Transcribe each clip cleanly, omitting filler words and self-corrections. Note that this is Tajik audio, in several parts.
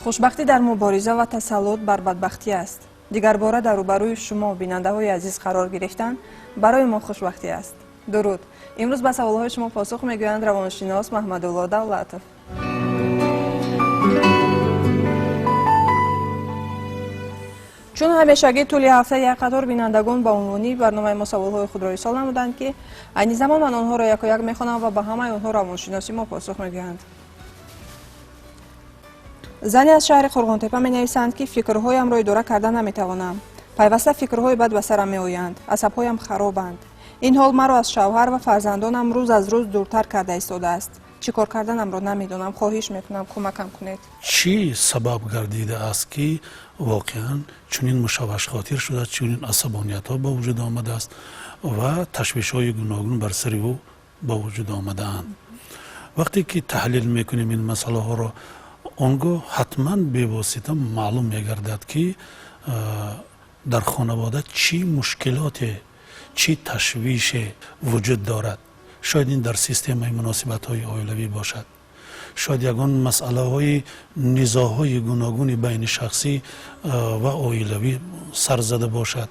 Хушбахтӣ дар мубориза ва тасаллут бар бадбахтӣ аст. Дигарбора дар рӯбарӯи шумо, бинандаҳои азиз, қарор гирифтан барои мо хушбахтӣ аст. Дуруд! Имрӯз ба саволҳои шумо посух мегӯянд равоншинос Маҳмадулло Давлатов. Чун ҳамешагӣ, тӯли ҳафта як қатор бинандагон ба унвони барномаи мо саволҳои худро ирсол намуданд, ки айни замон ман онҳоро якояк мехонам ва ба ҳамаи онҳо равоншиноси мо посух мегӯянд. Зане аз шаҳри Қурғонтепа менависанд, ки фикрҳоямро идора карда наметавонам, пайваста фикрҳои бад ба сарам меоянд, асабҳоям харобанд. Ин ҳол маро аз шавҳар ва фарзандонам рӯз аз рӯз дуртар карда истодааст. Чӣ кор карданамро намедонам, хоҳиш мекунам, кӯмакам кунед. Чӣ сабаб гардидааст, ки воқеан чунин мушаввашхотир шудааст, чунин асабониятҳо ба вуҷуд омадааст ва ташвишҳои гуногун бар сари ӯ ба вуҷуд омадаанд? Вақте ки таҳлил мекунем ин масъалаҳоро, он гоҳ ҳатман бевосита маълум мегардад, ки дар хонавода чӣ мушкилоте, чӣ ташвише вуҷуд дорад. Шояд ин дар системаи муносибатҳои оилавӣ бошад, шояд ягон масъалаҳои низоъҳои гуногуни байни шахсӣ ва оилавӣ сар зада бошад.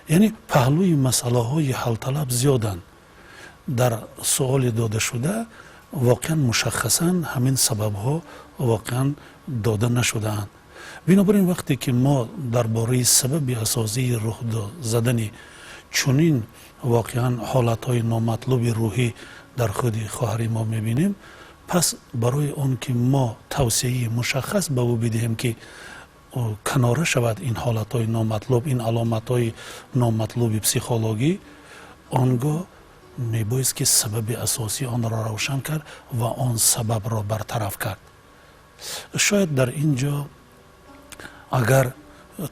Яъне паҳлӯи масъалаҳои ҳалталаб зиёданд. Дар суоли додашуда воқеан мушаххасан ҳамин сабабҳо воқеан дода нашудаанд. Бинобар ин, вақте ки мо дар бораи сабаби асосии рух задани чунин воқеан ҳолатҳои номатлуби рӯҳӣ дар худи хоҳари мо мебинем, пас барои он ки мо тавсияи мушаххас ба ӯ бидиҳем, ки канора шавад ин ҳолатҳои номатлуб, ин аломатҳои номатлуби психологӣ, он гоҳ мебоист ки сабаби асосии онро равшан кард ва он сабабро бартараф кард. Шояд дар ин ҷо агар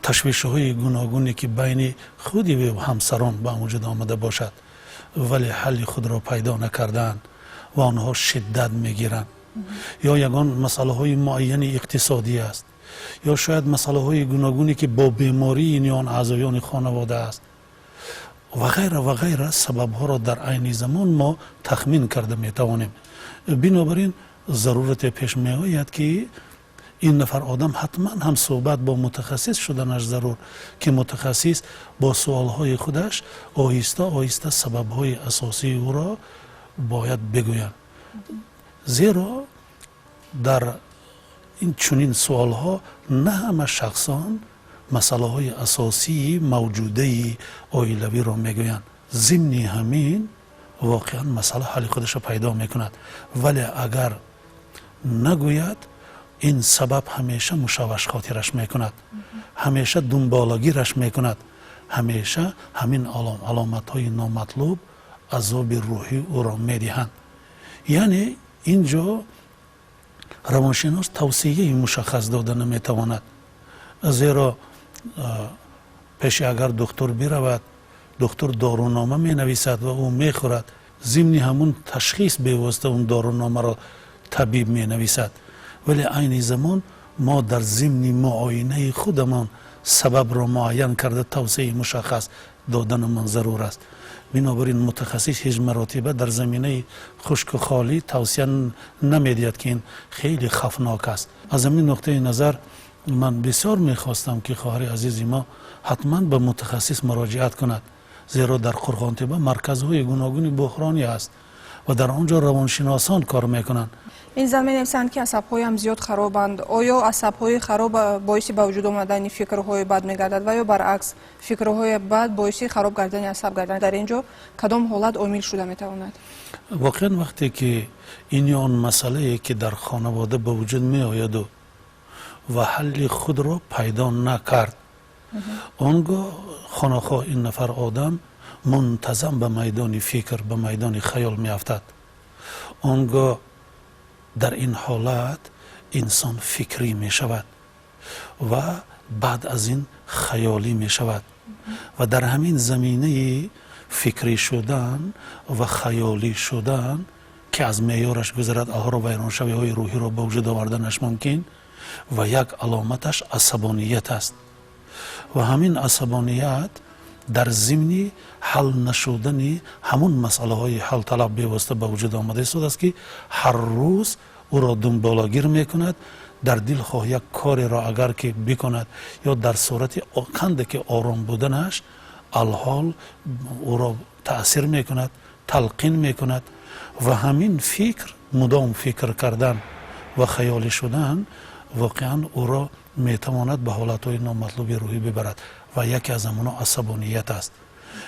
ташвишҳои гуногуне, ки байни худи ҳамсарон ба вуҷуд омада бошад, вале ҳалли худро пайдо накардаанд ва онҳо шиддат мегиранд, ё ягон масъалаҳои муайяни иқтисодӣ аст, ё шояд масъалаҳои гуногуне, ки бо бемории ин аъзоёни хонавода аст ва ғайра ва ғайра, сабабҳоро дар айни замон мо тахмин карда метавонем. Бинобар ин, зарурате пеш меояд, ки ин нафар одам ҳатман ҳам суҳбат бо мутахассис шуданаш зарур, ки мутахассис бо суолҳои худаш оҳиста оҳиста сабабҳои асосии ӯро бояд бигӯянд, зеро дар ин чунин суолҳо на ҳама шахсон масъалаҳои асосии мавҷудаи оилавиро мегӯянд. Зимни ҳамин воқеан масъала ҳалли худашро пайдо мекунад, вале агар нагӯяд, ин сабаб ҳамеша мушавваш хотираш мекунад, ҳамеша дунболагираш мекунад, ҳамеша ҳамин аломатҳои номатлуб азоби рӯҳӣ ӯро медиҳанд. Яъне ин ҷо равоншинос тавсияи мушаххас дода наметавонад, зеро пеши агар духтур биравад, духтур дорӯнома менависад ва ӯ мехӯрад. Зимни ҳамун ташхис бевосита он дорӯномаро табиб менависад, вале айни замон мо дар зимни муоинаи худамон сабабро муайян карда, тавсияи мушаххас доданамон зарур аст. Бинобар ин, мутахассис ҳеҷ маротиба дар заминаи хушку холӣ тавсия намедиҳад, ки ин хеле хавфнок аст. Аз ҳамин нуқтаи назар ман бисёр мехостам, ки хоҳари азизи мо ҳатман ба мутахассис муроҷиат кунад, зеро дар Қурғонтепа марказҳои гуногуни буҳронӣ аст ва дар он ҷо равоншиносон кор мекунанд. Ин зан менависанд, ки асабҳоям зиёд харобанд. Оё асабҳои хароб боиси ба вуҷуд омадани фикрҳои бад мегардад ва ё баръакс, фикрҳои бад боиси хароб гардани асаб гарданд? Дар ин ҷо кадом ҳолат омил шуда метавонад? Воқеан, вақте ки ин ё он масъалае, ки дар хонавода ба вуҷуд меояду ва ҳалли худро пайдо накард, он гоҳ хонахоҳ ин нафар одам мунтазам ба майдони фикр, ба майдони хаёл меафтад. Он гоҳ дар ин ҳолат инсон фикрӣ мешавад ва баъд аз ин хаёлӣ мешавад ва дар ҳамин заминаи фикрӣ шудан ва хаёлӣ шудан, ки аз меъёраш гузарад, алҳоро вайроншавиҳои рӯҳиро ба вуҷуд оварданаш мумкин ва як аломаташ асабоният аст. Ва ҳамин асабоният дар зимни ҳал нашудани ҳамун масъалаҳои ҳалталаб бевосита ба вуҷуд омада истодааст, ки ҳар рӯз ӯро дунболагир мекунад. Дар дилхоҳ як кореро агар ки бикунад ё дар сурати қанде ки ором буданаш, алҳол ӯро таъсир мекунад, талқин мекунад ва ҳамин фикр, мудом фикр кардан ва хаёлӣ шудан воқеан ӯро метавонад ба ҳолатҳои номатлуби рӯҳӣ бибарад ва яке аз ҳамонҳо асабоният аст.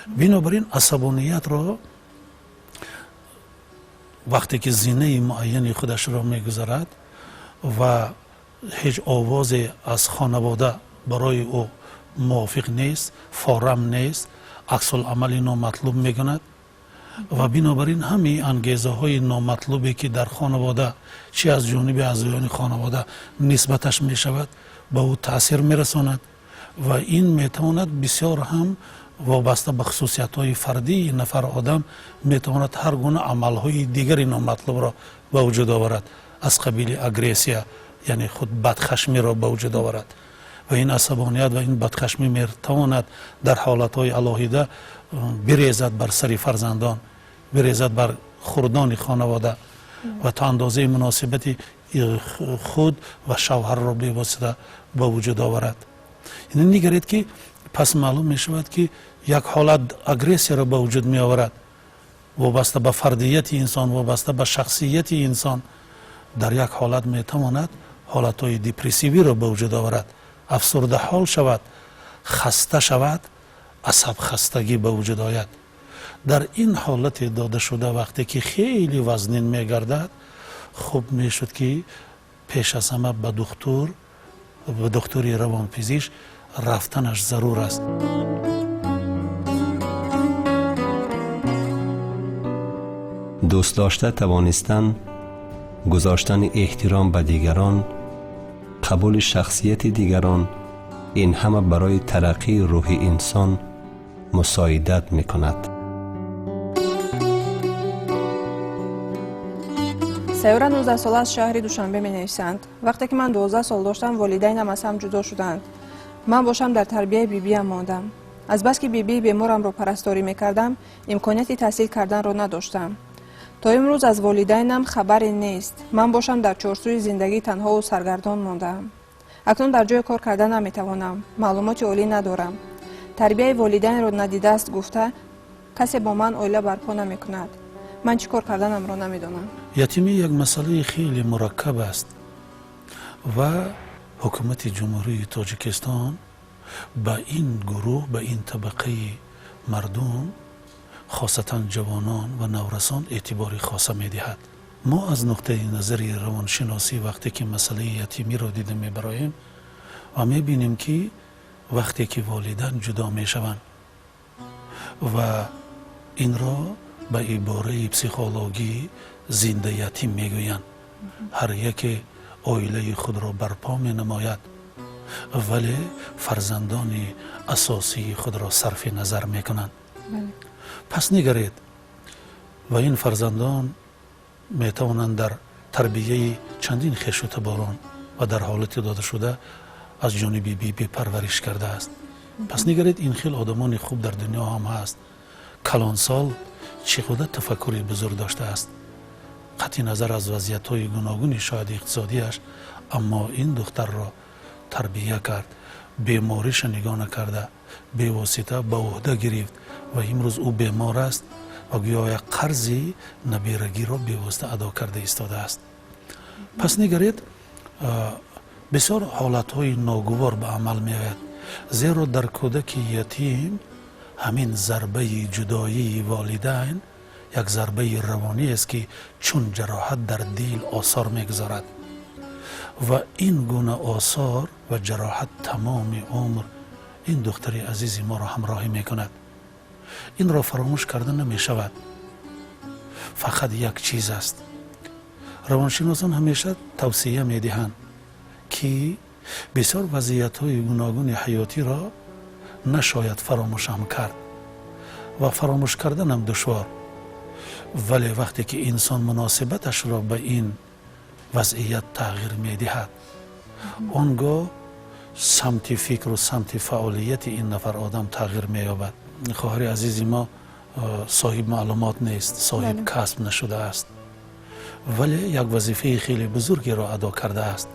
Бинобар ин асабониятро вақте ки зинаи муайяни худашро мегузарад ва ҳеҷ овозе аз хонавода барои ӯ мувофиқ нест, форам нест, аксуламали номатлуб мекунад ва бинобар ин ҳамаи ангезаҳои номатлубе ки дар хонавода, чи аз ҷониби аъзоёни хонавода нисбаташ мешавад, ба ӯ таъсир мерасонад ва ин метавонад бисёр ҳам вобаста ба хусусиятҳои фардии нафар одам метавонад ҳар гуна амалҳои дигари номатлубро ба вуҷуд оварад, аз қабили агрессия, яъне худ бадхашмиро ба вуҷуд оварад. Ва ин асабоният ва ин бадхашмӣ метавонад дар ҳолатҳои алоҳида бирезад бар сари фарзандон, бирезад бар хурдони хонавода ва то андозаи муносибати худ ва шавҳарро бевосита ба вуҷуд оварад. Яъне нигаред, ки пас маълум мешавад, ки як ҳолат агрессияро ба вуҷуд меоварад, вобаста ба фардияти инсон, вобаста ба шахсияти инсон. Дар як ҳолат метавонад ҳолатҳои депрессивиро ба вуҷуд оварад, афсурдаҳол шавад, хаста шавад, асабхастагӣ ба вуҷуд ояд. Дар ин ҳолате додашуда, вақте ки хеле вазнин мегардад, хуб мешуд, ки пеш аз ҳама ба духтур, ба духтури равонпизишк рафтанаш зарур аст. Дӯст дошта тавонистан, гузоштани эҳтиром ба дигарон, қабули шахсияти дигарон, ин ҳама барои тараққии рӯҳи инсон мусоидат мекунад. Сайёра 19-сола аз шаҳри Душанбе менависанд: вақте ки ман 12 сол доштам, волидайнам аз ҳам ҷудо шуданд. Ман бошам дар тарбияи бибиям мондам. Азбаски бибии беморамро парасторӣ мекардам, имконияти таҳсил карданро надоштам. То имрӯз аз волидайнам хабаре нест. Ман бошам дар чорсӯи зиндагӣ танҳову саргардон мондаам. Акнун дар ҷое кор карда наметавонам, маълумоти олӣ надорам. Тарбияи волидайнро надидааст гуфта, касе бо ман оила барпо намекунад. Ман чӣ кор карданамро намедонам. Ятимӣ як масъалаи хеле мураккаб аст ва ҳукумати Ҷумҳурии Тоҷикистон ба ин гурӯҳ, ба ин табақаи мардум, хосатан ҷавонон ва наврасон, эътибори хоса медиҳад. Мо аз нуқтаи назари равоншиносӣ вақте ки масъалаи ятимиро дида мебароем ва мебинем, ки вақте ки волидан ҷудо мешаванд ва инро ба ибораи психологӣ зинда ятим мегӯянд, ҳар яке оилаи худро барпо менамояд, вале фарзандони асосии худро сарфи назар мекунанд. Пас нигаред, ва ин фарзандон метавонанд дар тарбияи чандин хешу таборон ва дар ҳолати додашуда аз ҷониби биби парвариш кардааст. Пас нигаред, ин хел одамони хуб дар дунё ҳам ҳаст. Калонсол чӣ қадар тафаккури бузург доштааст, қатъи назар аз вазъиятҳои гуногуни шояд иқтисодиаш, аммо ин духтарро тарбия кард, бемориша нигоҳ накарда, бевосита ба ӯҳда гирифт ва имрӯз ӯ бемор аст ва гӯё як қарзи набирагиро бевосита адо карда истодааст. Пас нигаред, бисёр ҳолатҳои ногувор ба амал меояд, зеро дар кӯдаки ятим ҳамин зарбаи ҷудоии волидайн як зарбаи равонӣ аст, ки чун ҷароҳат дар дил осор мегузорад ва ин гуна осор ва ҷароҳат тамоми умр ин духтари азизи моро ҳамроҳӣ мекунад. Инро фаромӯш карда намешавад. Фақат як чиз аст: равоншиносон ҳамеша тавсия медиҳанд, ки бисёр вазъиятҳои гуногуни ҳаётиро нашояд фаромӯшам кард ва фаромӯш карданам душвор, вале вақте ки инсон муносибаташро ба ин вазъият тағйир медиҳад, он гоҳ самти фикру самти фаъолияти ин нафар одам тағйир меёбад. Хоҳари азизи мо соҳиб маълумот нест, соҳиб касб нашудааст, вале як вазифаи хеле бузургеро адо кардааст.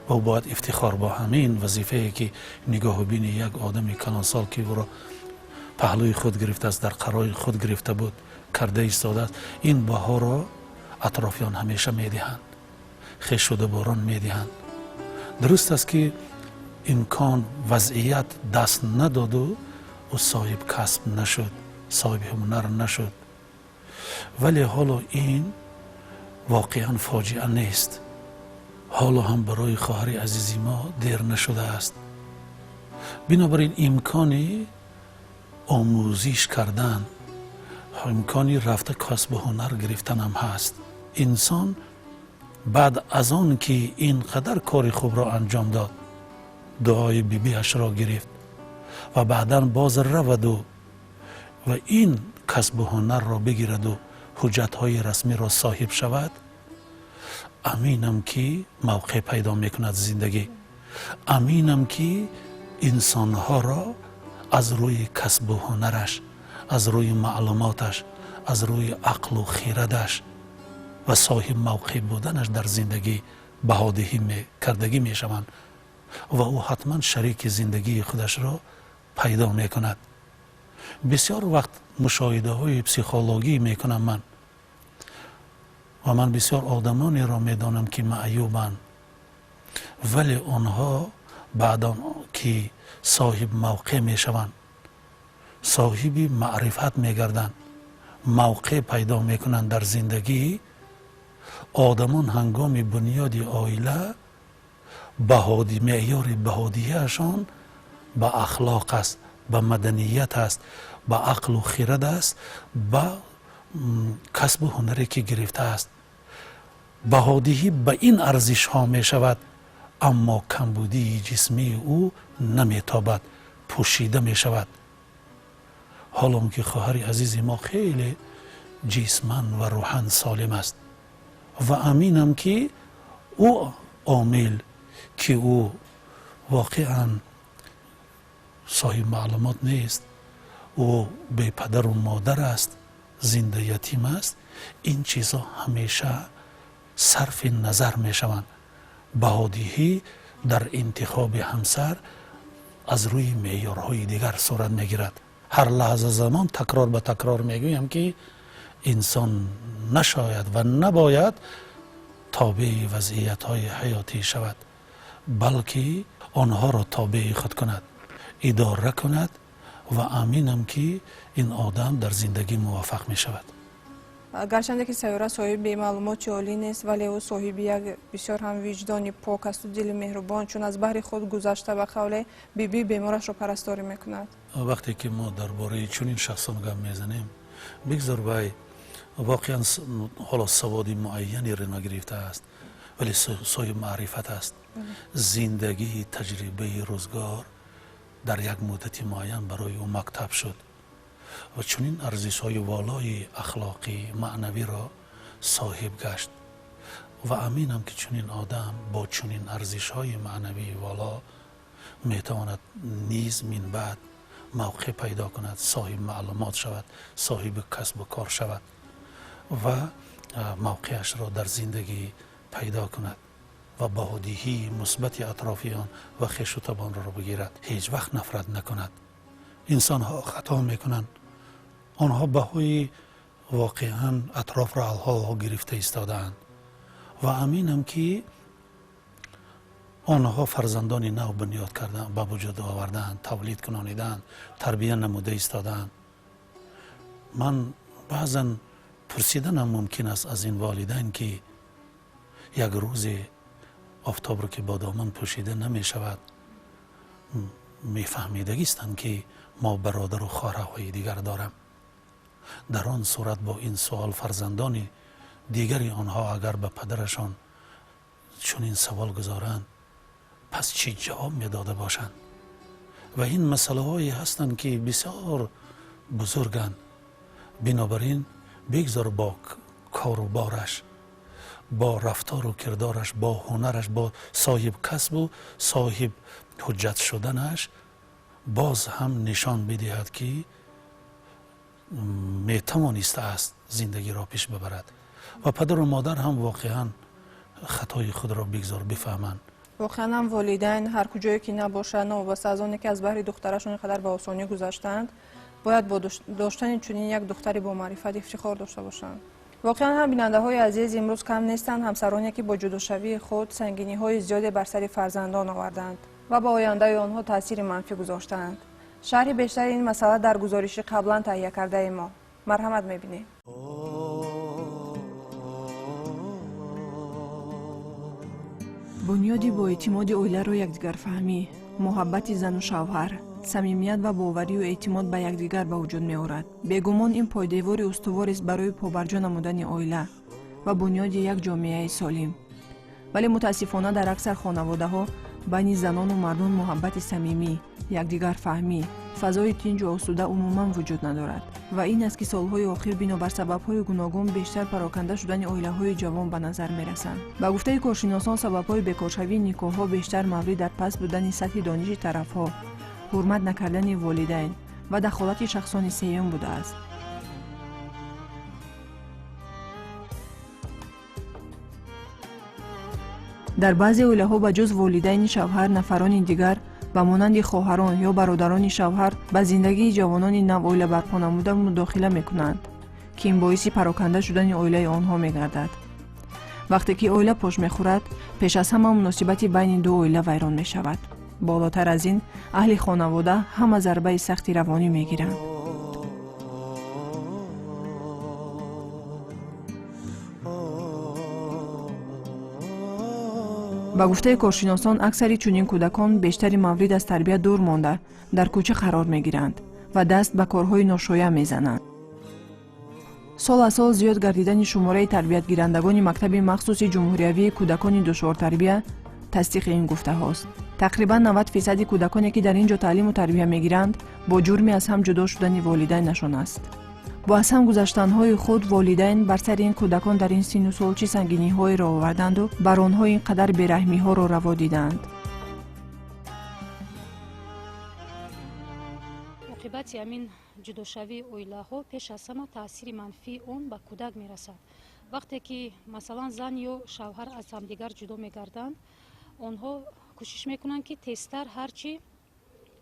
Ва ӯ бояд ифтихор бо ҳамин вазифае, ки нигоҳубини як одами калонсол, ки ӯро паҳлӯи худ гирифтааст, дар қарори худ гирифта буд, карда истодааст. Ин баҳоро атрофиён ҳамеша медиҳанд, хешудаборон медиҳанд. Дуруст аст, ки имкон, вазъият даст надоду ӯ соҳиб касб нашуд, соҳиби ҳунар нашуд, вале ҳоло ин воқеан фоҷиа нест. Ҳоло ҳам барои хоҳари азизи мо дер нашудааст. Бинобар ин имкони омӯзиш кардан, имкони рафта касбу ҳунар гирифтанам ҳаст. Инсон баъд аз он ки ин қадар кори хубро анҷом дод, дуои бибиашро гирифт ва баъдан боз раваду ва ин касбу ҳунарро бигираду ҳуҷҷатҳои расмиро соҳиб шавад, аминам, ки мавқеъ пайдо мекунад зиндагӣ. Аминам, ки инсонҳоро аз рӯи касбу ҳунараш, аз рӯи маълумоташ, аз рӯи ақлу хирадаш ва соҳиб мавқеъ буданаш дар зиндагӣ баҳодиҳӣ кардагӣ мешаванд ва ӯ ҳатман шарики зиндагии худашро пайдо мекунад. Бисёр вақт мушоҳидаҳои психологӣ мекунам ман ва ман бисёр одамонеро медонам, ки маъюбанд, вале онҳо баъд он ки соҳиб мавқеъ мешаванд, соҳиби маърифат мегарданд, мавқеъ пайдо мекунанд дар зиндагӣ, одамон ҳангоми бунёди оила баҳоди меъёри баҳодиҳиашон ба ахлоқ аст, ба маданият аст, ба ақлу хирад аст, ба касбу ҳунаре, ки гирифтааст. Баҳодиҳӣ ба ин арзишҳо мешавад, аммо камбудии ҷисмии ӯ наметобад, пӯшида мешавад. Ҳолон ки хоҳари азизи мо хеле ҷисман ва рӯҳан солим аст ва аминам, ки ӯ омил, ки ӯ воқеан соҳиби маълумот нест, ӯ бепадару модар аст, зинда ятим аст, ин чизҳо ҳамеша сарфи назар мешаванд. Баҳодиҳӣ дар интихоби ҳамсар аз рӯи меъёрҳои дигар сурат мегирад. Ҳар лаҳза замон такрор ба такрор мегӯям, ки инсон нашояд ва набояд тобеи вазъиятҳои ҳаётӣ шавад, балки онҳоро тобеи худ кунад, идора кунад ва аминам, ки ин одам дар зиндагӣ муваффақ мешавад. Гарчанде ки Сайёра соҳиби маълумоти олӣ нест, вале ӯ соҳиби як бисёр ҳам виҷдони пок асту дили меҳрубон, чун аз баҳри худ гузашта, ба қавле, бибии беморашро парасторӣ мекунад. Вақте ки мо дар бораи чунин шахсон гап мезанем, бигзор вай воқеан ҳоло саводи муайянеро нагирифтааст, вале соҳиби маърифат аст. Зиндагии таҷрибаи рӯзгор дар як муддати муайян барои ӯ мактаб шуд ва чунин арзишҳои волои ахлоқӣ, маънавиро соҳиб гашт. Ва аминам, ки чунин одам бо чунин арзишҳои маънавии воло метавонад низ минбаъд мавқеъ пайдо кунад, соҳиби маълумот шавад, соҳиби касбу кор шавад ва мавқеашро дар зиндагӣ пайдо кунад ва баҳодиҳии мусбати атрофиён ва хешу табонро бигирад. Ҳеҷ вақт нафрат накунад. Инсонҳо хато мекунанд. Онҳо баҳои воқеан атрофро алҳол гирифта истодаанд ва аминам, ки онҳо фарзандони нав бунёд кардаанд, ба вуҷуд овардаанд, тавлид кунонидаанд, тарбия намуда истодаанд. Ман баъзан пурсиданам мумкин аст аз ин волидайн, ки як рӯзе офтобро, ки бо доман пӯшида намешавад, мефаҳмидагистанд, ки мо бародару хоҳарҳои дигар дорам. Дар он сурат бо ин суол фарзандони дигари онҳо агар ба падарашон чунин савол гузоранд, пас чӣ ҷавоб медода бошанд? Ва ин масъалаҳое ҳастанд, ки бисёр бузурганд. Бинобар ин бигзор бо кору бораш, бо рафтору кирдораш, бо ҳунараш, бо соҳиб касбу соҳиб ҳуҷҷат шуданаш боз ҳам нишон бидиҳад, ки метавонистааст зиндагиро пеш бибарад. Ва падару модар ҳам воқеан хатои худро бигзор бифаҳманд. Воқеан ҳам волидайн ҳар куҷое ки набошад, новобаста аз оне ки аз баҳри духтарашон ин қадар ба осонӣ гузаштаанд, бояд бо доштани чунин як духтари бомаърифат ифтихор дошта бошанд. Воқеан ҳам, бинандаҳои азиз, имрӯз кам нестанд ҳамсароне, ки бо ҷудошавии худ сангиниҳои зиёде бар сари фарзандон оварданд ва ба ояндаи онҳо таъсири манфӣ гузоштаанд. Шарҳи бештари ин масъала дар гузориши қаблан таҳия кардаи мо. Марҳамат, мебинем. Бунёди боэътимоди оиларо якдигарфаҳмӣ, муҳаббати зану шавҳар, самимият ва боварию эътимод ба якдигар ба вуҷуд меорад. Бегумон, ин пойдевори устуворест барои побарҷо намудани оила ва бунёди як ҷомеаи солим. Вале мутаассифона, дар аксар хонаводаҳо байни занону мардон муҳаббати самимӣ, якдигарфаҳмӣ, фазои тинҷу осуда умуман вуҷуд надорад. Ва ин аст, ки солҳои охир бинобар сабабҳои гуногун бештар пароканда шудани оилаҳои ҷавон ба назар мерасанд. Ба гуфтаи коршиносон, сабабҳои бекоршавии никоҳҳо бештар маврид дар паст будани сатҳи дониши тарафҳо, ҳурмат накардани волидайн ва дахолати шахсони сеюм будааст. Дар баъзе оилаҳо ба ҷуз волидайни шавҳар нафарони дигар, ба монанди хоҳарон ё бародарони шавҳар, ба зиндагии ҷавонони нав оила барпо намуда мудохила мекунанд, ки ин боиси пароканда шудани оилаи онҳо мегардад. Вақте ки оила пош мехӯрад, пеш аз ҳама муносибати байни ду оила вайрон мешавад. Болотар аз ин, аҳли хонавода ҳама зарбаи сахти равонӣ мегиранд. Ба гуфтаи коршиносон, аксари чунин кӯдакон бештари маврид аз тарбия дур монда, дар кӯча қарор мегиранд ва даст ба корҳои ношоям мезананд. Сол аз сол зиёд гардидани шумораи тарбиятгирандагони мактаби махсуси ҷумҳуриявии кӯдакони душвортарбия тасдиқи ин гуфтаҳост. Тақрибан 90 фисади кӯдаконе, ки дар ин ҷо таълиму тарбия мегиранд, бо ҷурми аз ҳам ҷудо шудани волидайнашон аст. Бо аз ҳам гузаштанҳои худ волидайн бар сари ин кӯдакон дар ин синну сол чӣ сангиниҳоеро оварданду бар онҳо ин қадар бераҳмиҳоро раво дидаанд? Оқибати ҳамин ҷудошавии оилаҳо пеш аз ҳама таъсири манфии он ба кӯдак мерасад. Вақте ки, масалан, зан ё шавҳар аз ҳамдигар ҷудо мегарданд, онҳо кӯшиш мекунанд, ки тезтар ҳарчи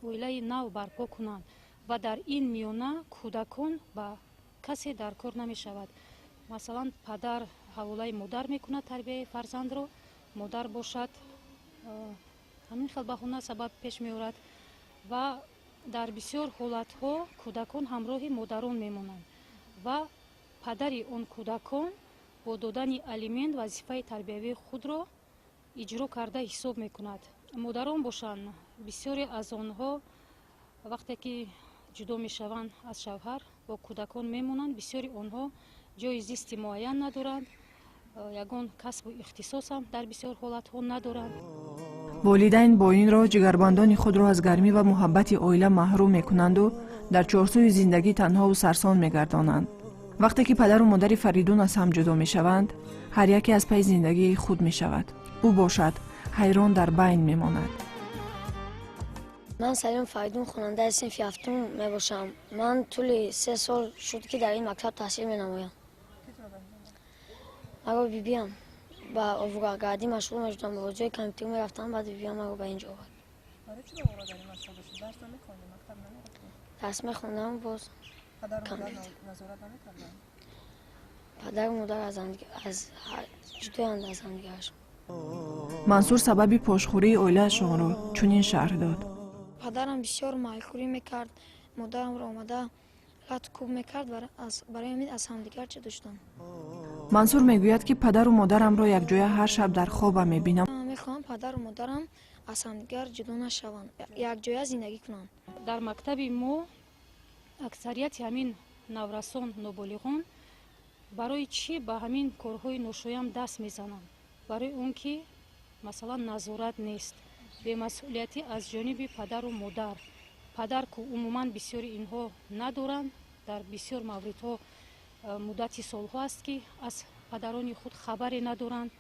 оилаи нав барпо кунанд ва дар ин миёна кӯдакон ба касе дар кор намешавад. Масалан, падар ҳаволаи модар мекунад тарбияи фарзандро, модар бошад, ҳамин хел баҳона сабаб пеш меорад ва дар бисёр ҳолатҳо кӯдакон ҳамроҳи модарон мемонанд ва падари он кӯдакон бо додани алимент вазифаи тарбиявии худро иҷро карда ҳисоб мекунад. Модарон бошанд, бисёре аз онҳо вақте ки ҷудо мешаванд аз шавҳар, бо кӯдакон мемонанд. Бисёри онҳо ҷои зисти муайян надоранд, ягон касбу ихтисосам дар бисёр ҳолатҳо надоранд. Волидайн бо ин роҳ ҷигарбандони худро аз гармӣ ва муҳаббати оила маҳрум мекунанду дар чорсӯи зиндагӣ танҳову сарсон мегардонанд. Вақте ки падару модари Фаридун аз ҳам ҷудо мешаванд, ҳар яке аз пайи зиндагии худ мешавад. Ӯ бошад, ҳайрон дар байн мемонад. Ман Салим Фаридун, хонандаи синфи ҳафтум мебошам. Ман тӯли 3 сол шуд, ки дар ин мактаб таҳсил менамоям. Маро бибиям ба оворагардӣ машғул мешудам, ба бозиҳои компютер мерафтам, баъд бибиям маро ба ин ҷо овард. Дарс мехондам, боз падару модар аз ҷудоянд аз ҳамдигарашон. Мансур сабаби пошхӯрии оилаашонро чунин шарҳ дод. Падарам бисёр майхӯрӣ мекард, модарамро омада лату кӯб мекард. Барои ҳамин аз ҳамдигар ҷудо шудам. Мансур мегӯяд, ки падару модарамро якҷоя ҳар шаб дар хобам мебинам. Мехоҳам падару модарам аз ҳамдигар ҷудо нашаванд, якҷоя зиндагӣ кунанд. Дар мактаби мо аксарияти ҳамин наврасон, ноболиғон барои чӣ ба ҳамин корҳои ношоям даст мезананд? Барои он ки, масалан, назорат нест, бемасъулиятӣ аз ҷониби падару модар. Падар ку умуман бисёри инҳо надоранд. Дар бисёр мавридҳо муддати солҳо аст, ки аз падарони худ хабаре надоранд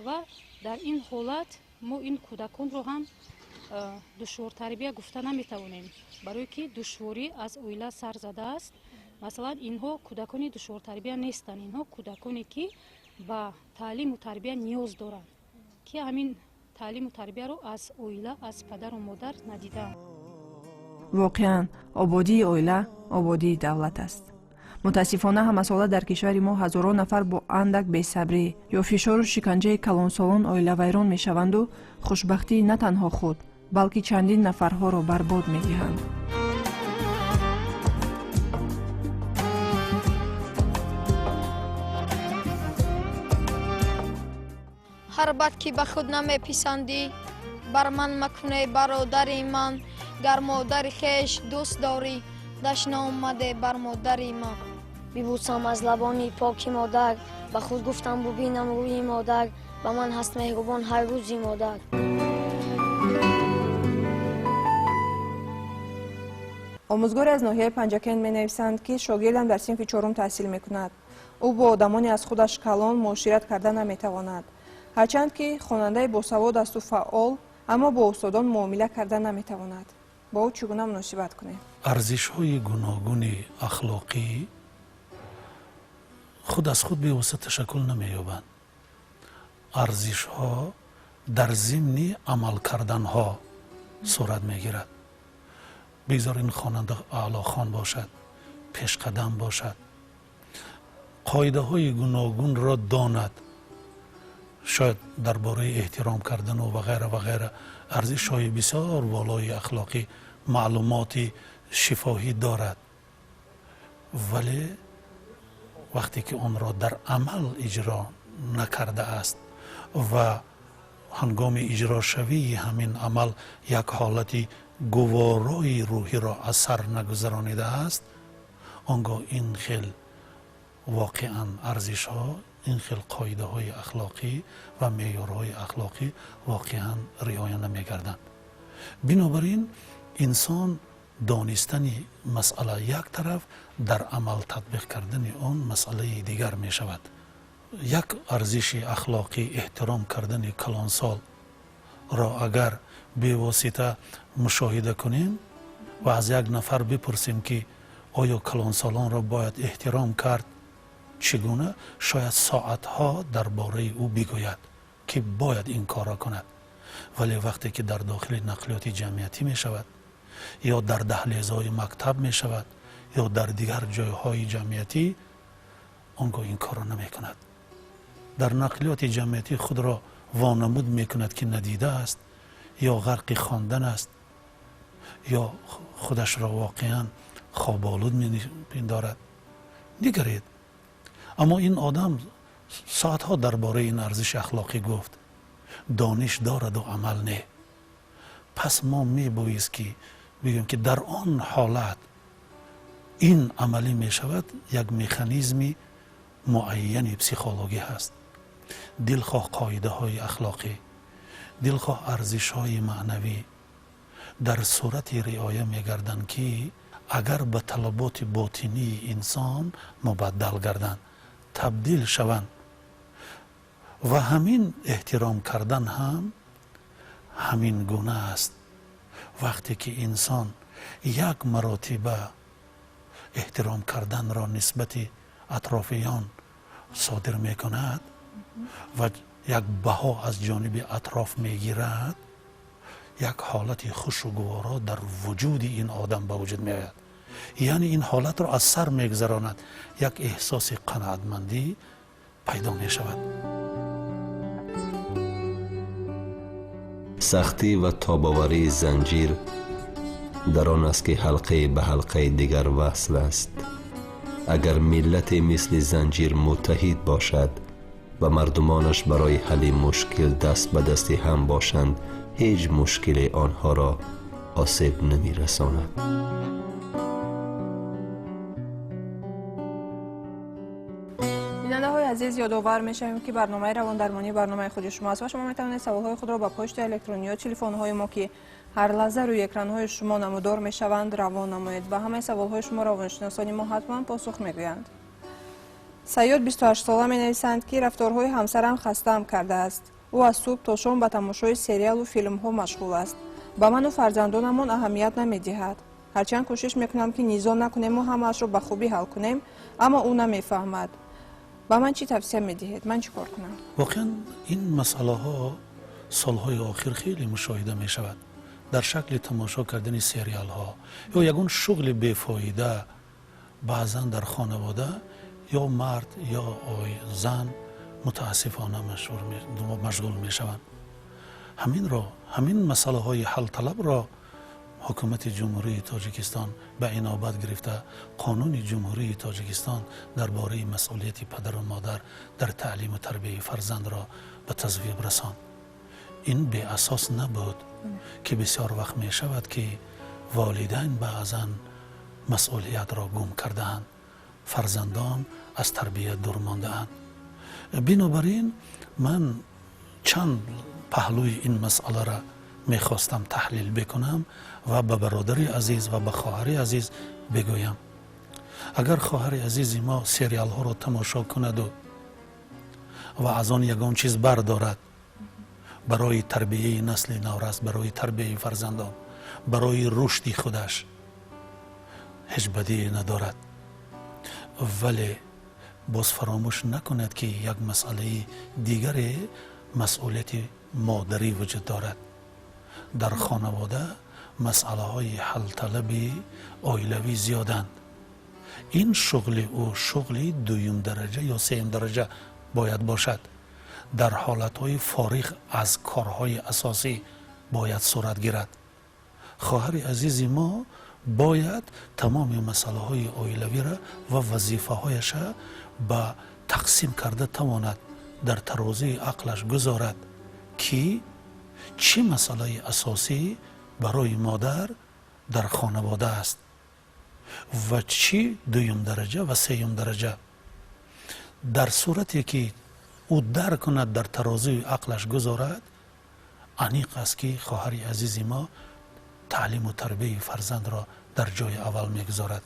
ва дар ин ҳолат мо ин кӯдаконро ҳам душвортарбия гуфта наметавонем, барое ки душворӣ аз оила сар задааст. Масалан, инҳо кӯдакони душвортарбия нестанд, инҳо кӯдаконе, ки ба таълиму тарбия ниёз доранд, ки ҳамин Таълиму тарбияро аз оила, аз падару модар надидаанд. Воқеан, ободии оила ободии давлат аст. Мутаассифона, ҳамасола дар кишвари мо ҳазорон нафар бо андак бесабрӣ ё фишору шиканҷаи калонсолон оилавайрон мешаванду хушбахтии на танҳо худ, балки чандин нафарҳоро барбод медиҳанд. Ҳар бад ки ба худ намеписандӣ, бар ман макуней, бародари ман. Гар модари хеш дӯст дорӣ, дашном маде бар модари ман. Бибӯсам аз лабони поки модар, ба худ гуфтам, бубинам рӯи модар, ба ман ҳаст меҳрубон ҳар рӯзи модар. Омӯзгоре аз ноҳияи Панҷакент менависанд, ки шогирдам дар синфи чорум таҳсил мекунад. Ӯ бо одамоне аз худаш калон муошират карда наметавонад. Ҳарчанд ки хонандаи босавод асту фаъол, аммо бо устодон муомила карда наметавонад. Бо ӯ чӣ гуна муносибат кунем? Арзишҳои гуногуни ахлоқӣ худ аз худ бевосита ташаккул намеёбанд. Арзишҳо дар зимни амал карданҳо сурат мегирад. Бигзор ин хонанда аълохон бошад, пешқадам бошад, қоидаҳои гуногунро донад, шояд дар бораи эҳтиром кардану ва ғайра ва ғайра арзишҳои бисёр волои ахлоқӣ маълумоти шифоҳӣ дорад, вале вақте ки онро дар амал иҷро накардааст ва ҳангоми иҷрошавии ҳамин амал як ҳолати гуворои рӯҳиро аз сар нагузаронидааст, он гоҳ ин хел воқеан арзишҳо, ин хел қоидаҳои ахлоқӣ ва меъёрҳои ахлоқӣ воқеан риоя намегарданд. Бинобар ин, инсон донистани масъала як тараф, дар амал татбиқ кардани он масъалаи дигар мешавад. Як арзиши ахлоқӣ, эҳтиром кардани калонсолро агар бевосита мушоҳида кунем ва аз як нафар бипурсем, ки оё калонсолонро бояд эҳтиром кард, чӣ гуна, шояд соатҳо дар бораи ӯ бигӯяд, ки бояд ин корро кунад. Вале вақте ки дар дохили нақлиёти ҷамъиятӣ мешавад ё дар даҳлезҳои мактаб мешавад ё дар дигар ҷойҳои ҷамъиятӣ, он гоҳ ин корро намекунад. Дар нақлиёти ҷамъиятӣ худро вонамуд мекунад, ки надидааст, ё ғарқи хондан аст, ё худашро воқеан хоболуд мепиндорад. Нигаред, аммо ин одам соатҳо дар бораи ин арзиши ахлоқӣ гуфт, дониш дораду амал не. Пас мо мебоист, ки бигӯем, ки дар он ҳолат ин амалӣ мешавад. Як механизми муайяни психологӣ ҳаст. Дилхоҳ қоидаҳои ахлоқӣ, дилхоҳ арзишҳои маънавӣ дар сурати риоя мегарданд, ки агар ба талаботи ботинии инсон мубаддал гарданд, табдил шаванд. Ва ҳамин эҳтиром кардан ҳам ҳамин гуна аст. Вақте ки инсон як маротиба эҳтиром карданро нисбати атрофиён содир мекунад ва як баҳо аз ҷониби атроф мегирад, як ҳолати хушу гуворо дар вуҷуди ин одам ба вуҷуд меояд, яъне ин ҳолатро аз сар мегузаронад, як эҳсоси қаноатмандӣ пайдо мешавад. Сахтӣ ва тобоварии занҷир дар он аст, ки ҳалқае ба ҳалқаи дигар васл аст. Агар миллате мисли занҷир муттаҳид бошад ва мардумонаш барои ҳалли мушкил даст ба дасти ҳам бошанд, ҳеҷ мушкиле онҳоро осеб намерасонад. Бинандаҳои азиз, ёдовар мешавем, ки барномаи равондармонӣ барномаи худи шумо аст ва шумо метавонед саволҳои худро ба почтаи электронӣ ё телефонҳои мо, ки ҳар лаҳза рӯи экранҳои шумо намудор мешаванд, равон намоед. Ба ҳамаи саволҳои шумо равоншиносони мо ҳатман посух мегӯянд. Сайёд, 28сола, менависанд, ки рафторҳои ҳамсарам хастаам кардааст. Ӯ аз субҳ то шом ба тамошои сериалу филмҳо машғул аст, ба ману фарзандонамон аҳамият намедиҳад. Ҳарчанд кӯшиш мекунам, ки низо накунему ҳамаашро ба хубӣ ҳал кунем, аммо ӯ намефаҳмад. Ба ман чӣ тавсия медиҳед? Ман чӣ кор кунам? Воқеан, ин масъалаҳо Солҳои охир хеле мушоҳида мешавад дар шакли тамошо кардани сериалҳо ё ягон шуғли бефоида. Баъзан дар хонавода ё мард ё зан мутаассифона машғул мешаванд. Ҳаминро, ҳамин масъалаҳои ҳалталабро ҳукумати Ҷумҳурии Тоҷикистон ба инобат гирифта, Қонуни Ҷумҳурии Тоҷикистон дар бораи масъулияти падару модар дар таълиму тарбияи фарзандро ба тасвиб расонд. Ин беасос набуд, ки бисёр вақт мешавад, ки волидайн баъзан масъулиятро гум кардаанд, фарзандон аз тарбия дур мондаанд. Бинобар ин ман чанд паҳлӯи ин масъаларо мехостам таҳлил бикунам ва ба бародари азиз ва ба хоҳари азиз бигӯям: агар хоҳари азизи мо сериалҳоро тамошо кунаду ва аз он ягон чиз бардорад барои тарбияи насли наврас, барои тарбияи фарзандон, барои рушди худаш, ҳеҷ бадие надорад. Вале боз фаромӯш накунад, ки як масъалаи дигаре, масъулияти модарӣ вуҷуд дорад. Дар хонавода масъалаҳои ҳалталаби оилавӣ зиёданд. Ин шуғли ӯ шуғли дуюмдараҷа ё сеюмдараҷа бояд бошад, дар ҳолатҳои фориғ аз корҳои асосӣ бояд сурат гирад. Хоҳари азизи мо бояд тамоми масъалаҳои оилавиро ва вазифаҳояша ба тақсим карда тавонад, дар тарозии ақлаш гузорад, ки чӣ масъалаи асосӣ барои модар дар хонавода аст ва чӣ дуюмдараҷа ва сеюмдараҷа. Дар сурате ки ӯ дарк кунад, дар тарозии ақлаш гузорад, аниқ аст, ки хоҳари азизи мо таълиму тарбияи фарзандро дар ҷои аввал мегузорад.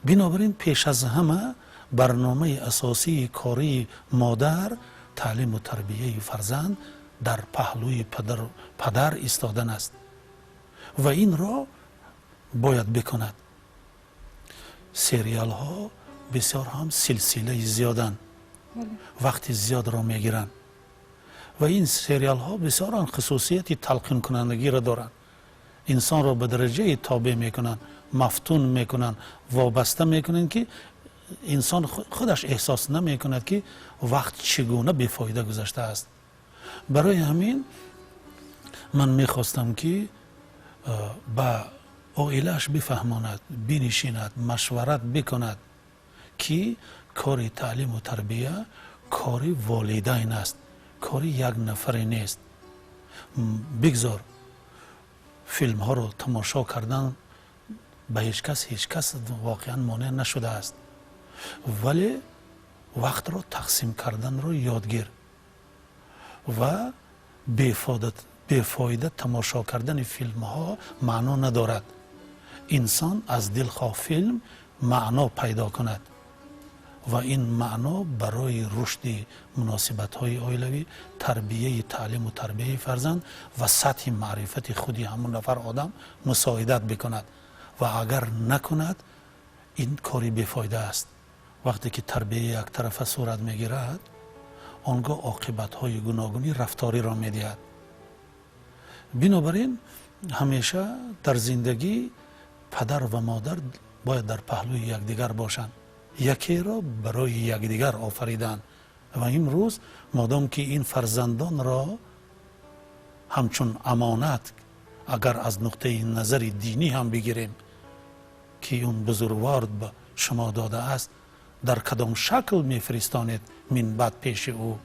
Бинобар ин пеш аз ҳама барномаи асосии кории модар таълиму тарбияи фарзанд дар паҳлӯи падар истодан аст ва инро бояд бикунад. Сериалҳо бисёр ҳам силсилаи зиёданд, вақти зиёдро мегиранд ва ин сериалҳо бисёран хусусияти талқинкунандагиро доранд. Инсонро ба дараҷаи тобеъ мекунанд, мафтун мекунанд, вобаста мекунанд, ки инсон худаш эҳсос намекунад, ки вақт чӣ гуна бефоида гузаштааст. Барои ҳамин ман мехостам, ки ба оилааш бифаҳмонад, бинишинад, машварат бикунад, ки кори таълиму тарбия кори волидайн аст, кори як нафаре нест. Бигзор филмҳоро тамошо кардан ба ҳеҷ кас, ҳеҷ кас воқеан монеъ нашудааст, вале вақтро тақсим карданро ёд гир ва бефоида тамошо кардани филмҳо маъно надорад. Инсон аз дилхоҳ филм маъно пайдо кунад ва ин маъно барои рушди муносибатҳои оилавӣ, тарбияи, таълиму тарбияи фарзанд ва сатҳи маърифати худи ҳамон нафар одам мусоидат бикунад. Ва агар накунад, ин кори бефоида аст. Вақте ки тарбияи яктарафа сурат мегирад, он гоҳ оқибатҳои гуногуни рафториро медиҳад. Бинобар ин ҳамеша дар зиндагӣ падар ва модар бояд дар паҳлӯи якдигар бошанд, якеро барои якдигар офариданд. Ва имрӯз модом ки ин фарзандонро ҳамчун амонат, агар аз нуқтаи назари динӣ ҳам бигирем, ки он бузургвор ба шумо додааст, дар кадом шакл мефиристонед минбаъд пеши ӯ,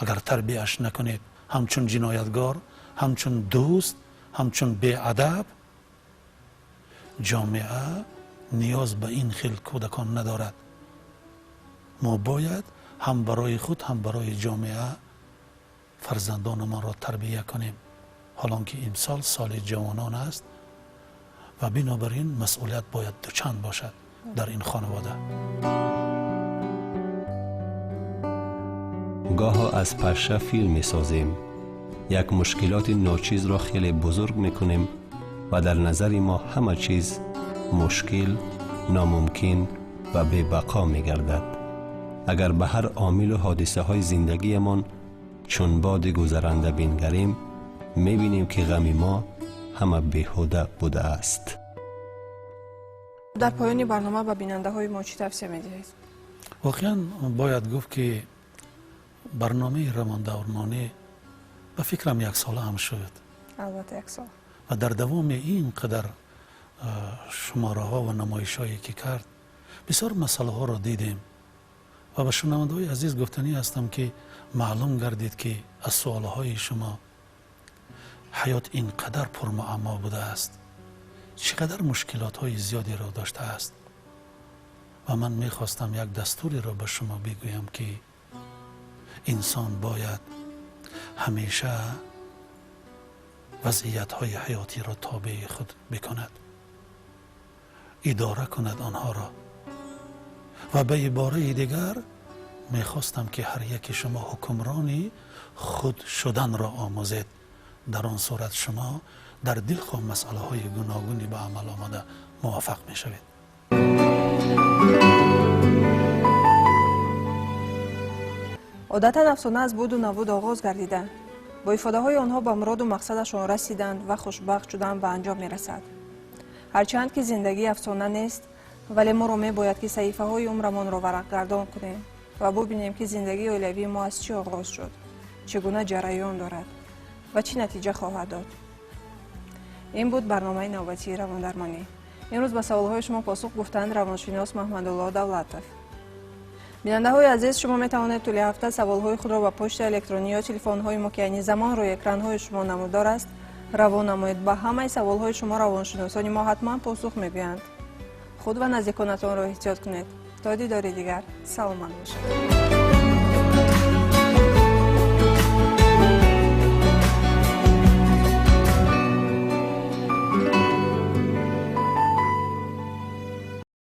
агар тарбияш накунед, ҳамчун ҷиноятгор, ҳамчун дӯст, ҳамчун беадаб? Ҷомеа ниёз ба ин хел кӯдакон надорад. Мо бояд ҳам барои худ, ҳам барои ҷомеа фарзандонамонро тарбия кунем, ҳолон ки имсол соли ҷавонон аст ва бинобар ин масъулият бояд дучанд бошад дар ин хонавода. Гоҳо аз паша филм месозем, як мушкилоти ночизро хеле бузург мекунем ва дар назари мо ҳама чиз мушкил, номумкин ва бебақо мегардад. Агар ба ҳар омилу ҳодисаҳои зиндагиямон Чун боди гузаранда бингарем, мебинем, ки ғами мо ҳама беҳуда будааст. Дар поёни барнома ба бинандаҳои мо чӣ тавсия медиҳед? Воқеан, бояд гуфт, ки барномаи равондармонӣ, ба фикрам, яксола ҳам шуд. Албатта, як сол. Ва дар давоми ин қадар шумораҳо ва намоишҳое ки кард, бисёр масъалаҳоро дидем ва ба шунавандаҳои азиз гуфтанӣ ҳастам, ки маълум гардид, ки аз суолҳои шумо ҳаёт ин қадар пурмуаммо будааст, чӣ қадар мушкилотҳои зиёдеро доштааст. Ва ман мехостам як дастуреро ба шумо бигӯям, ки инсон бояд ҳамеша вазъиятҳои ҳаётиро тобеи худ бикунад, идора кунад онҳоро. Ва ба ибораи дигар, мехостам, ки ҳар яке шумо ҳукмрони худ шуданро омӯзед. Дар он сурат шумо дар дилхоҳ масъалаҳои гуногуни ба амал омада муваффақ мешавед. Одатан афсона аз буду набуд оғоз гардида, бо ифодаҳои онҳо ба муроду мақсадашон расиданд ва хушбахт шудан ба анҷом мерасад. Ҳарчанд ки зиндагӣ афсона нест, вале моро мебояд, ки саҳифаҳои умрамонро варақгардон кунем ва бубинем, ки зиндагии оилавии мо аз чӣ оғоз шуд, чӣ гуна ҷараён дорад ва чӣ натиҷа хоҳад дод. Ин буд барномаи навбатии равондармонӣ. Имрӯз ба саволҳои шумо посух гуфтанд равоншинос Маҳмадулло Давлатов. Бинандаҳои азиз, шумо метавонед тӯли ҳафта саволҳои худро ба почтаи электронӣ ё телефонҳои мо, ки айни замон рӯи экранҳои шумо намудор аст, равон намоед. Ба ҳамаи саволҳои шумо равоншиносони мо ҳатман посух мегӯянд. Худ ва наздиконатонро эҳтиёт кунед. То дидори дигар, саломат бошед.